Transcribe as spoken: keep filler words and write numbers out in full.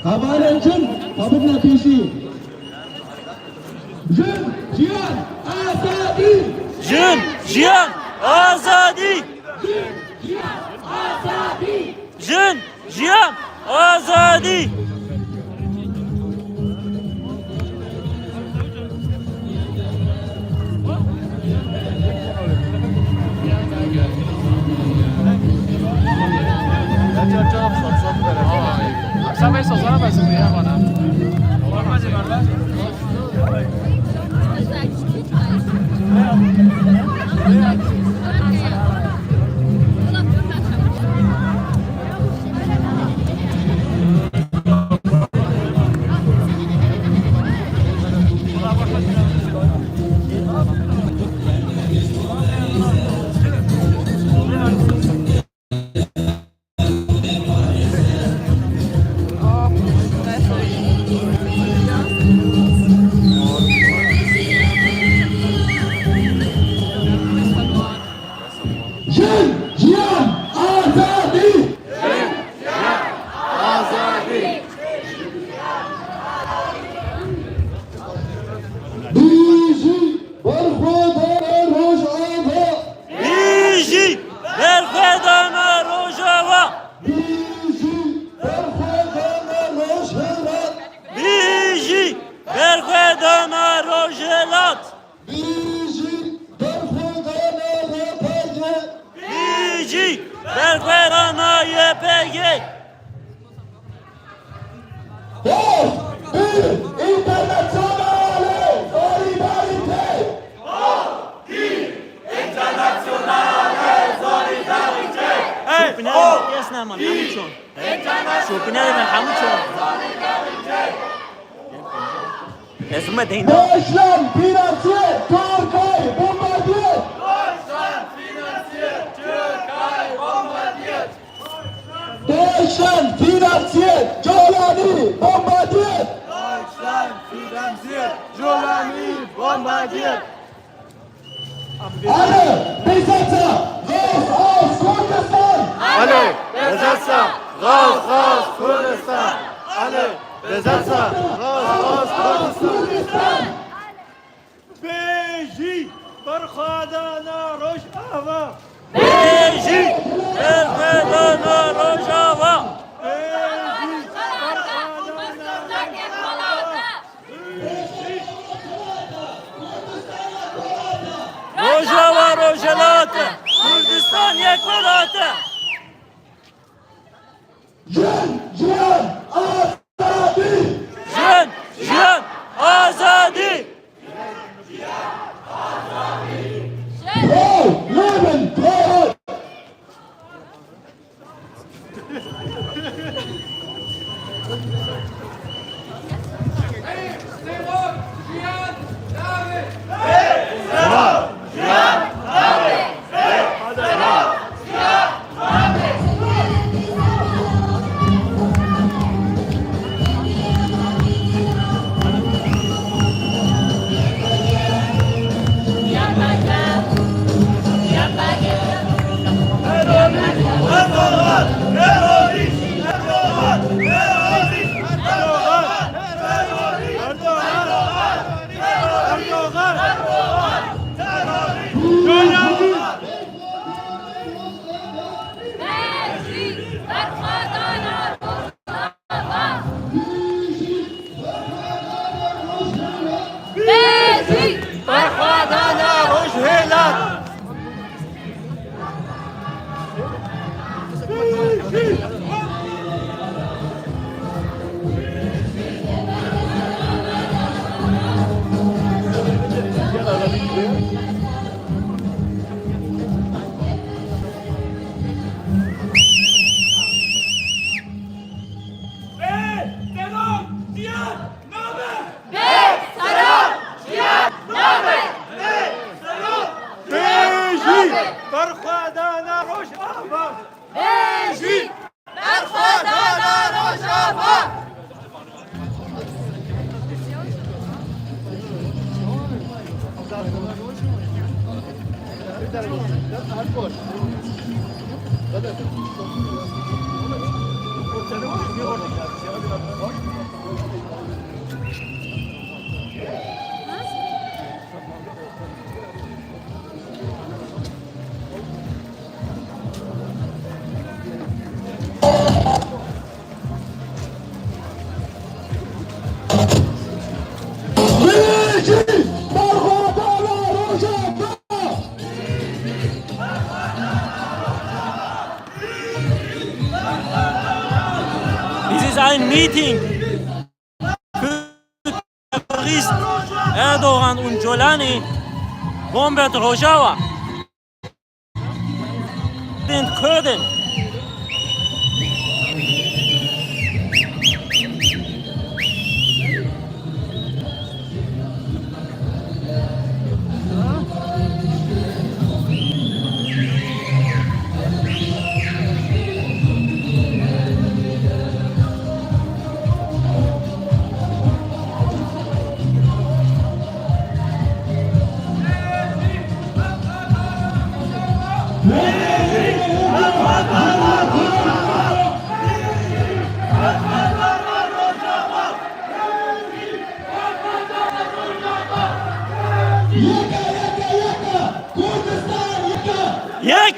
Hevalên jin, xwe bidine pêşî. Jin, jiyan, azadî! Jin, jiyan, azadî! Jin, jiyan, azadî! Jin, jiyan, azadî! Jin, jiyan, azadî! Jin, jiyan, azadî! Bijî berxwedana Rojava! Bijî berxwedana Rojava! Bijî berxwedana Rojhilat! Bijî berxwedana Rojhilat! Bijî berxwedana Y P G! Bijî berxwedana Y P G! Dost, bir, internasyonale solidarite! Şopînerê me kes neman, hemû çon. Şopînerê me hemû çon. Ez bime deyna. Deutschland finanziert Türkei bombardiert! Deutschland finanziert Türkei bombardiert! Deutschland finanziert Jolani bombardiert! Deutschland finanziert Jolani bombardiert! Alle Besetzer raus aus Kurdistan! Alle Besetzer raus aus Kurdistan! Alle Besetzer raus aus Kurdistan! Bijî berxwedana Rojava! Bijî berxwedana Rojava! Bijî berxwedana Rojava! Rojava Rojhilat e, Kurdistan yek welat e. Jin, jiyan, azadî! Jin, jiyan, azadî! Frau Leben, Frau! Berxwedana Rojhilat! Bê seran jiyan nabe! Bê seran jiyan nabe! Bê seran jiyan nabe! Bijî berxwedana Rojava! Bijî berxwedana Rojava! ein Meeting. Terrorist Erdogan und Jolani bombet Rojava. Den Kurden. Yek